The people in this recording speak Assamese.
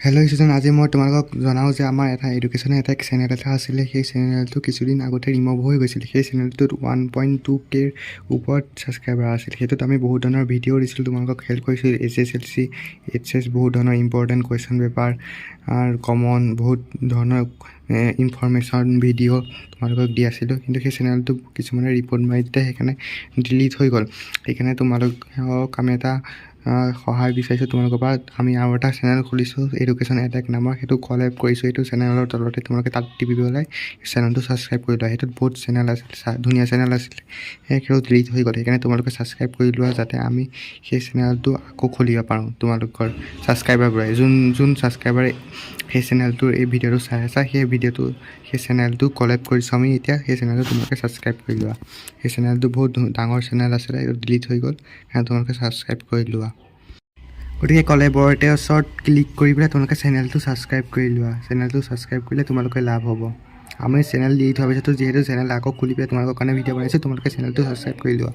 হেল্ল' ষ্টুডেণ্ট, আজি মই তোমালোকক জনাওঁ যে আমাৰ এটা এডুকেশ্যনৰ এটা চেনেল এটা আছিলে। সেই চেনেলটো কিছুদিন আগতে ৰিম'ভ হৈ গৈছিল। সেই চেনেলটোত 1.2 কেৰ ওপৰত ছাবস্ক্ৰাইবাৰ আছিল। সেইটোত আমি বহুত ধৰণৰ ভিডিঅ' দিছিলোঁ, তোমালোকক হেল্প কৰিছিলোঁ। এইচএছএলচি, এইচএছ, বহুত ধৰণৰ ইম্পৰ্টেণ্ট কুৱেশ্যন পেপাৰ, কমন বহুত ধৰণৰ ইনফৰমেশ্যন ভিডিঅ' তোমালোকক দি আছিলোঁ। কিন্তু সেই চেনেলটো কিছুমানে ৰিপৰ্ট মাৰি দিলে, সেইকাৰণে ডিলিট হৈ গ'ল। সেইকাৰণে তোমালোকক আমি এটা সহায় বিচাৰিছোঁ তোমালোকৰ পৰা। আমি আৰু এটা চেনেল খুলিছোঁ, এডুকেশ্যন এটেক নামৰ। সেইটো কলেব কৰিছোঁ। এইটো চেনেলৰ তলতে তোমালোকে তাত টিপি পেলাই চেনেলটো ছাবস্ক্ৰাইব কৰি লোৱা। সেইটোত বহুত চেনেল আছিল, ধুনীয়া চেনেল আছিলে। সেইটো ডিলিট হৈ গ'ল। সেইকাৰণে তোমালোকে ছাবস্ক্ৰাইব কৰি লোৱা, যাতে আমি সেই চেনেলটো আকৌ খুলিব পাৰোঁ। তোমালোকৰ ছাবস্ক্ৰাইবাৰবোৰে, যোন যোন ছাবস্ক্ৰাইবাৰে সেই চেনেলটোৰ এই ভিডিঅ'টো চাই আছা, সেই ভিডিঅ'টো, সেই চেনেলটো কলেব কৰিছোঁ আমি এতিয়া। সেই চেনেলটো তোমালোকে ছাবস্ক্ৰাইব কৰি লোৱা। সেই চেনেলটো বহুত ডাঙৰ চেনেল আছিলে, এইটো ডিলিট হৈ গ'ল। সেইকাৰণে তোমালোকে ছাবস্ক্ৰাইব কৰি লোৱা। গতিকে কলেবৰেটৰ্ছত ক্লিক কৰি পেলাই তোমালোকে চেনেলটো ছাবস্ক্ৰাইব কৰি লোৱা। চেনেলটো ছাবস্ক্ৰাইব কৰিলে তোমালোকে লাভ হ'ব। আমি চেনেল ডিলিট হোৱাৰ পিছতো যিহেতু চেনেল আকৌ খুলি পেলাই তোমালোকৰ কাৰণে ভিডিঅ' বনাইছোঁ, তোমালোকে চেনেলটো ছাবস্ক্ৰাইব কৰি লোৱা।